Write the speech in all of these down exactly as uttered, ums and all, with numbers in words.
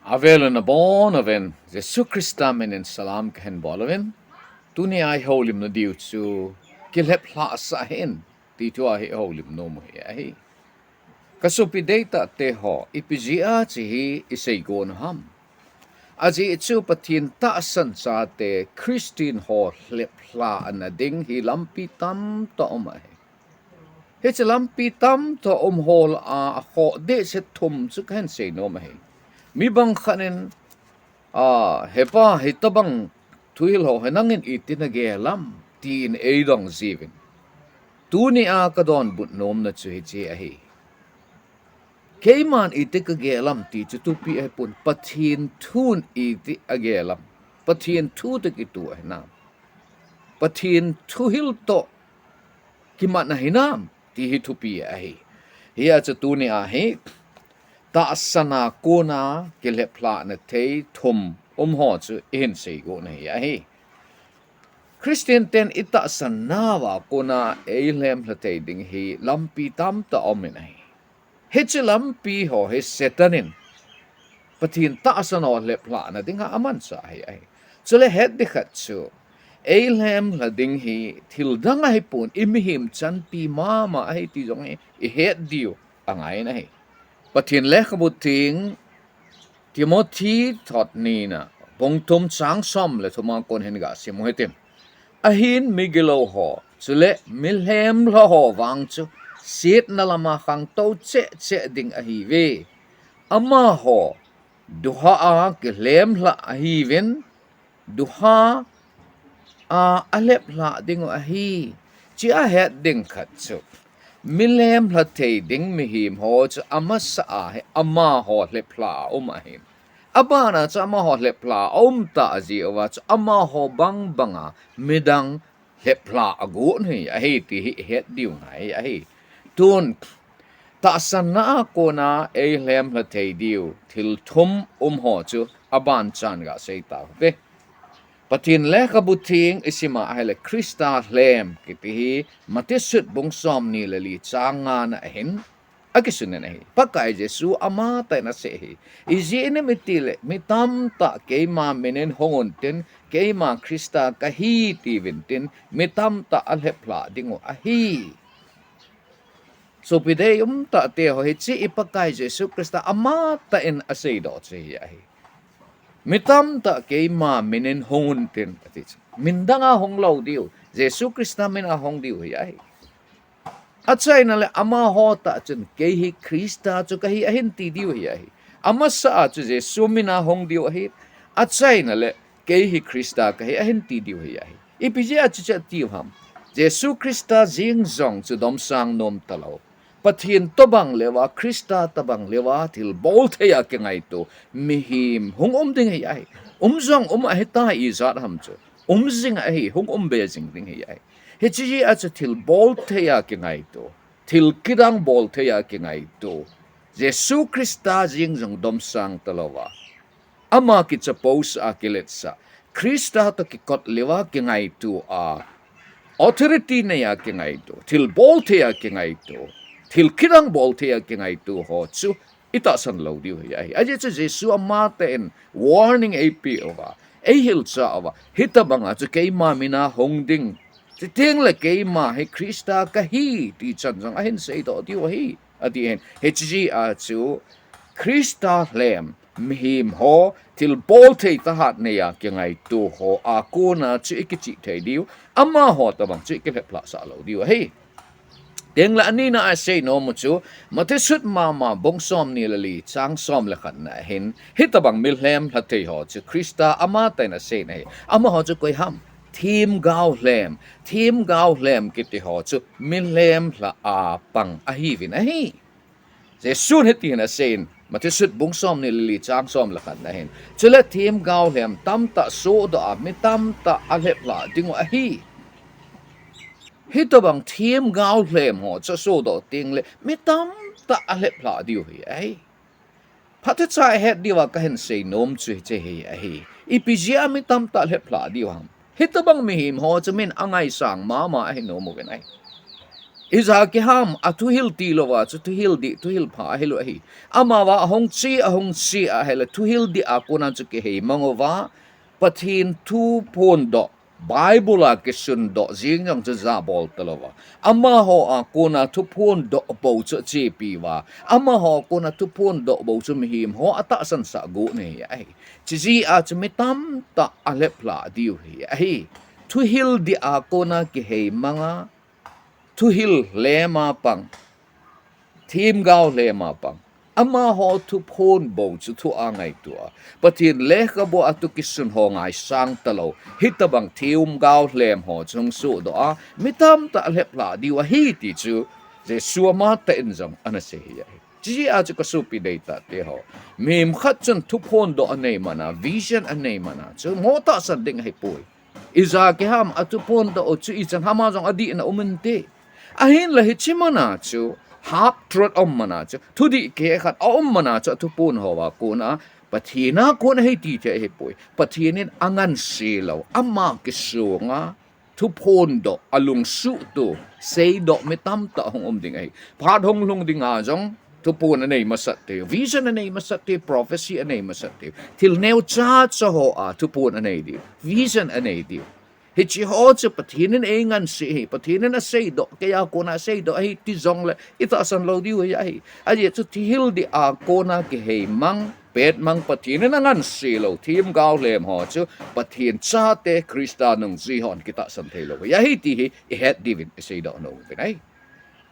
Avel un abon aven, Jesu Christa min in salam kahin bol uvin, tuni a i houlimna diu chu, Kilheplhah sah hih in, ti thu a hi i houlim nom u hi ahi. Ka sopi deitah te ho, ipi jeh a hiche hi i seigon u ham? Ajeh chu Pathen tahsan chate Christian ho lheplhah na ding hi lampi tamtah um ahi. Hiche lampi tamtah um ho lah a, akhoh dehset thum chu kahin sei nom ahi. Mi bang khat in, a, He pa, hitobang thuhil ho hi nangin iti nagel ham, tin eidong jiuvin. Tuni a kadonbut nomna chu hiche ahi. Keiman iti kagel ham ti chu thupi ahipon, Pathen thun iti agel ham. Pathen thu toh kitoh ahi nam. Pathen thuhil toh kimat ahi nam, ti hi thupi ahi. Hia chu tuni a hi, tahsan a kona kilheplhah na thei thum um ho chu i hin seigon u hi ahi. Christian ten i tahsan nauva kona ei lhemlha thei ding hi lampi tamtah um in ahi. Hiche lampi ho hi Satan in Pathen tahsan ho lheplhah na dinga amanchah ahi, ahi. Chule het ding khat chu, ei lhemlha ding hi thil dang ahipon, i mihem chanpi mama ahi ti jong hi i het diu angai in ahi. Pathen lekhabu theng Timothy thot nina, bung thum chang som le thum a kon hin gasim u hitin. Ahin migilou ho, chule milhemlha ho vang chu, setna lama khangtou cheh cheh ding ahiuve. Amaho, duha a kilhemlha ahiuvin, duha a, alheplhah ding u ahi. Hiche a het ding khat chu, milhemlha thei ding mihem ho chu amasa a hi amaho lheplhah a um ahin. Abana chu amaho lheplhah a um tah jeh uva chu amaho bang banga midang lheplhah agot u hi ahi ti hi i het diu ngai ahi. Tun, tahsan na a kona ei lhemlha thei diu thil thum um ho chu abanchan gasei tau hite. Pathen lekhabu theng i sim a ahile Christa lhem kiti hi Matthew sut bung somni le li chang nga na ahin akisun in ahi. Pakai Jesu amatah in asei ahi. Ijeh inem itile, mi tamtah keima min in hung untin, keima Christa kahi tiuvin tin, mi tamtah alheplhah ding u ahi. Sopi deium tah te ho, hiche i Pakai Jesu Christa amatah in aseidoh chu hi ahi. Mi tamtah keima min in hung untin, ati chu. Min dang a hung lou diu, Jesu Christa min a hung diu hi ahi. Achaina le amaho tah chun, kei hi Christa chu kahi ahin ti diu hi ahi. Amasa a chu Jesu min a hung diu ahi. Achaina le kei hi Christa kahi ahin ti diu hi ahi. Ipi jeh a chuche tiu ham? Jesu Christa jeng jong chu domsang nom talou, Pathen tobang leuva, Christa tobang leuva thilbol thei a kingaito mihem hung um ding hi ahi. Um jong um ahitai, ijat ham chu. Um jing ahi, hung um be jing ding hi ahi. Hiche jeh a chu thilbol thei a kingaito, thil kidang bol thei a kingaito, Jesu Christa jeng jong domsang talouva, ama kichapou sah a kiletsah, Christa toh kikot leuva kingaito a, authority nei a kingaito, thilbol thei a kingaito, thil kidang bol thei a kingaito ho chu i tahsan lou diu hi ahi. Ajeh chu Jesu amatah in warning eipeh uva, eihilchah uva, hitobanga chu keima min a hung ding, chuteng le keima hi Christa kahi ti chan jong ahin seidoh diu ahi, ati ahin. Hiche jeh a chu Christa lhem mihem ho, thilbol thei tahat nei a kingaito ho a kona chu i kichih thei diu, amaho tobang chu i kilheplhah sah lou diu ahi. Tengle anina a sei nom u chu, Matthew sut mama bung somni le li chang som le khat na ahin, hitobang milhemlha thei ho chu Christa amatah in asei in ahi. Amaho chu koi ham? Themgao lhem. Themgao lhem kiti ho chu milhemlha a pang ahiuvin ahi. Jesun hiti hin asei in, Matthew sut bung somni le li chang som le khat na ahin. Chule themgao lhem tamtah sohdoh a mi tamtah alheplhah ding u ahi. Hitobang themgao lhem ho chu sohdoh tengle mi tamtah alheplhah diu hi ahi. Phatechan het diuva kahin sei nom chu hiche hi ahi. Ipi jeh a mi tamtah lheplhah diu ham? Hitobang mihem ho chu min angaisang mama ahi nom uvin ahi. Ijeh ham a thuhil tilou va chu thuhil dih, thuhil pha ahilou ahi. Amavang ahung chi, ahung chi ahile thuhil dih a kona chu kihei mang uva, Pathen thu phondoh, Bible a kisundoh jing jong chu jabol talou va. Amaho a kona thu phondoh bou chu achepi uva. Amaho a kona thu phondoh bou chu mihem ho atahsan sah got ahi. Chujeh a chu mi tamtah alheplhah diu ahi. Thuhil dih a kona kihei manga, thuhil lhem a pang, themgao lhem a pang. Amaho thu phon bou chu thu a ngaito a, Pathen lekhabu a thu kisun ho ngaisang talou, hitobang themgao lhem ho chu hung sohdoh a, mi tamtah alheplhah diu ahi ti chu Jesu amatah in jong ana sei ahi. Chujeh a chu kasopi deitah teho, mihem khat chun thu phondoh anei mana, vision anei mana chu mo tahsan ding ahipoi. Ijeh ham a thu phondoh u chu ichan ham a jong adihna um inte. Ahinla hiche mana chu, half truth um mana chu, thudih keh khat aum mana chu, a thu phon ho a kona Pathen a kon ahi ti thei ahipoi. Pathen in angansei lou, ama kisunga thu phondoh, alungsuhto, seidoh mi tamtah hung um ding ahi. Phat hung lhung dinga jong thu phon anei masat thei u, vision anei masat thei u, prophecy anei masat thei u. Thil neocha cha ho a thu phon anei diu, vision anei diu. Hiche ho chu Pathen in eingansei ahi, Pathen in aseidoh, keiya kona aseidoh ahi ti jongle itahsan lou diu ahi. Ajeh chu thuhil dih a kona kihei mang, pet mang, Pathen in angansei lou themgao lhem ho chu Pathen chate, Christa nungjui hon kitahsan thei lou ahi ti hi ihet diuvin iseidoh nom uvin ahi.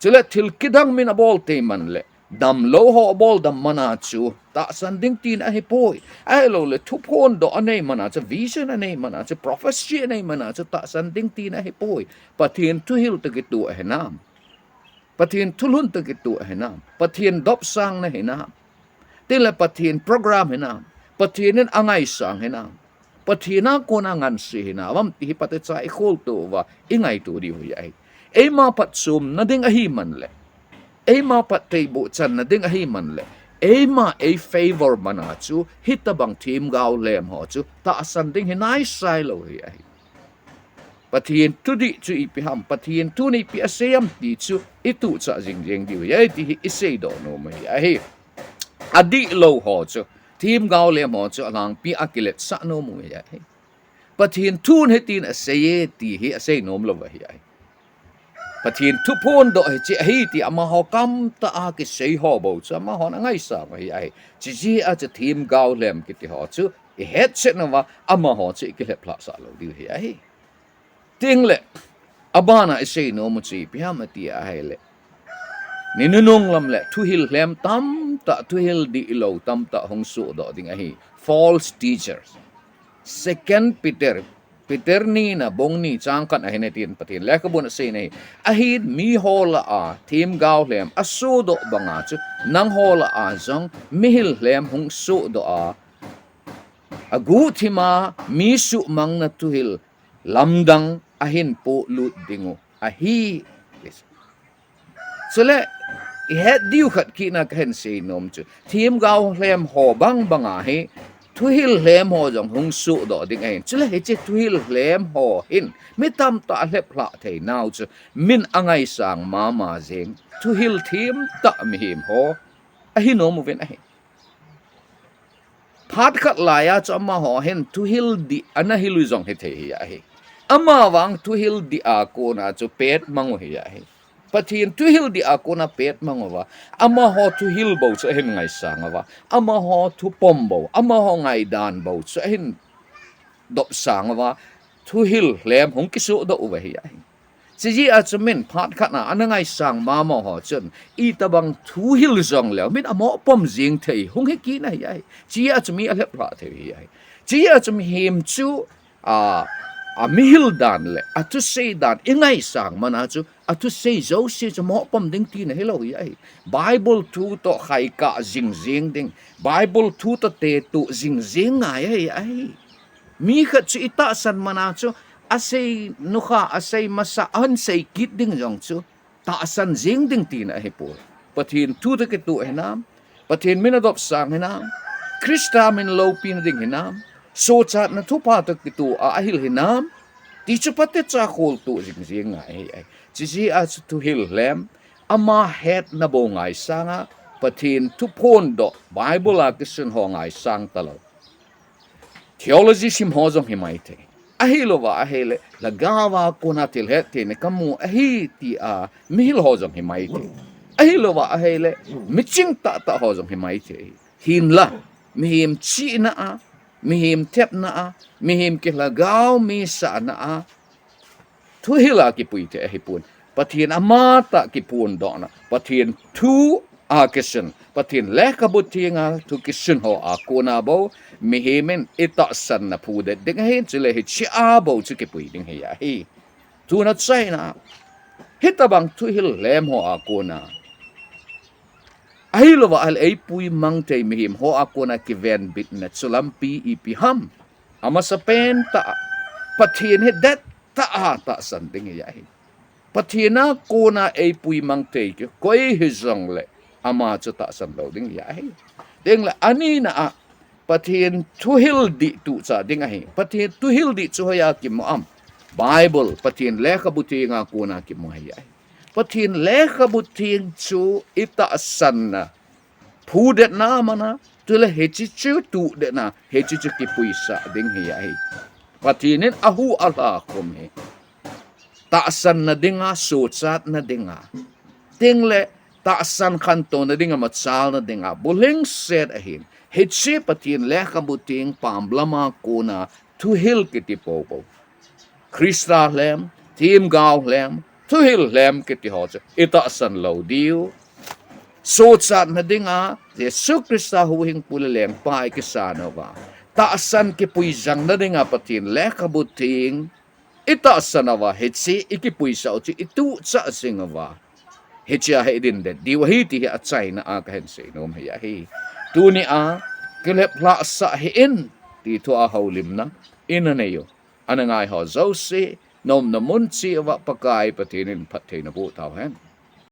Chule thil kidang min abol tei man le, damlou ho abol dam mana chu tahsan ding tina ahipoi. Ahilouleh thu phondoh anei mana chu, vision anei mana chu, prophecy anei mana chu tahsan ding tina ahipoi. Pathen thuhil toh kitoh ahinam? Pathen thulhun toh kitoh ahinam? Pathen dopsangna hinam? Tin le Pathen program hinam? Pathen in angaisang hinam? Pathen a kona ngansei hinam ti hi phatecha ikholto uva ingaito diu ahi. Eima phatchomna ding ahi man le, eima phattheiboh channa ding ahi man le, eima ei favor mana chu hitobang themgao lhem ho chu tahsan ding hi naisai lou ahi. Pathen thudih chu ipi ham, Pathen thun ipi asei ham ti chu ituhchah jingjing diu ahi ti hi iseidoh nom ahi. Adihlou ho chu, themgao lhem ho chu alangpi a kiletsah nom u ahi. Pathen thun hitin asei e ti hi asei nom lou ahi. Pathen thu phondoh hiche ahi ti amaho kamtah a kisei ho bou chu amahon angaisang u ahi. Chujeh a chu themgao lhem kiti ho chu ihetchet uva amaho chu ikilheplhah sah lou diu ahi. Tin le, abana isei nom u chu ipi ham ati ahile, ni nunung lam le thuhil lhem tamtah, thuhil dihlou tamtah hung sohdoh ding ahi. False teachers. Second Peter, Peter nina bung ni chang khat ahin tin Pathen lekhabun asei ahi. Ahin miho lah a themgao lhem asohdoh banga chu nangho lah a jong mihil lhem hung sohdoh a, aguhthima mi suhmangna thuhil lamdang ahin polut dingu ahi. Chule, ihet diu khat kit na kahin sei nom chu, themgao lhem ho bang banga hi thuhil lhem ho jong hung sohdoh ding ahin. Chule hiche thuhil lhem ho hin mi tamtah alheplhah theinau chu min angaisang mama jing thuhil themtah mihem ho ahi nom uvin ahi. Phat khat laiya chu amaho hin thuhil dih ana hil u jong hithei ahi. Amavang thuhil dih a kona chu pet mang u ahi. Pathen thuhil dih a kona pet mang uva, amaho thuhil bou chu ahin ngaisang uva, amaho thupom bou, amaho ngaidan bou chu ahin dopsang uva, thuhil lhem hung kisohdoh uva ahi. Chujeh a chu min phat khat a ana ngaisang mama ho chun itobang thuhil jongleu min amohpom jing thei hung hi kit ahi. Chujeh a chu mi alheplhah thei ahi. Chujeh a chu mihem chu a, amihil dan le athusei dan ingaisang mana chu athusei jouse chu mohpom ding tina hilou ahi. Bible thu toh khaikah jingjing ding, Bible thu toh tetuh jingjing ngai ahi. Mi khat chu itahsan mana chu asei nukha, asei masa, ahin sei kit ding jong chu tahsan jing ding tina ahipoi. Pathen thu toh kitoh hinam, Pathen min adopsang hinam, Christa min loupina ding hinam, sochatna thupha toh kitoh a ahil hinam, Ti chu phatecha kholtoh jing jing ngai ahi. Chijeh a chu thuhil lhem, ama hetna bou ngaisang a, Pathen thuphondoh, Bible a kisun ho ngaisang talou. Theology sim ho jong hi maithei. Ahilouva ahile, lhagao a kona thil hetthei na kamu ahi tia mihil ho jong hi maithei. Ahilouva ahile, miching tahtah ho jong hi maithei. Hinla, mihem chihna a, mihem thepna a, mihem kilhagao mi sahna a, thuhil a kipui thei ahipon. Pathen amatah kiphondohna, Pathen thu a kisun, Pathen lekhabu theng a thu kisun ho a kona bou, mihem in itahsanna phudet ding ahi, chule hiche a bou chu kipui ding hi ahi. Tuna chaina, hitobang thuhil lhem ho a kona, ahilouva ahile eipui mang thei mihem ho a kona kivenbitna chu lampi ipi ham? Amasapen tah, Pathen hi dettah a tahsan ding hi ahi. Pathen a kona eipui mang thei kikoi hijongle, ama chu tahsan lou ding hi ahi. Tengle anina a, Pathen thuhil dih tuchah ding ahi. Pathen thuhil dih chu hoiya kimu am? Bible, Pathen lekhabu theng a kona kimu hi ahi. Pathen lekhabu theng chu itahsanna phudetna mana, chule hiche chu tuhdetna, hiche chu kipuisah ding hi ahi. Pathen in ahu alha khum hi tahsanna dinga, sochatna dinga, tengle tahsan khantouna dinga, machalna dinga, bulhingset ahin. Hiche Pathen lekhabu theng pam lama kona thuhil kiti poupou, Christa lhem, themgao lhem, thuhil lhem kiti ho chu itahsan lou diu. Sochatna dinga, Jesu Christa huhhingpu le lengpa ikisan uva, tahsan kipui jangna dinga Pathen lekhabu theng itahsan uva, hiche ikipuisah u chu ituhchah jing uva, hichea hi idindet diu ahi ti hi achaina a kahin seinom hi ahi. Tunia kilheplhahsah hih in ti thua houlimna ina nei u, ana ngai ho jouse, naumna mun cheh uva Pakai Pathen in phattheina boh tauhen.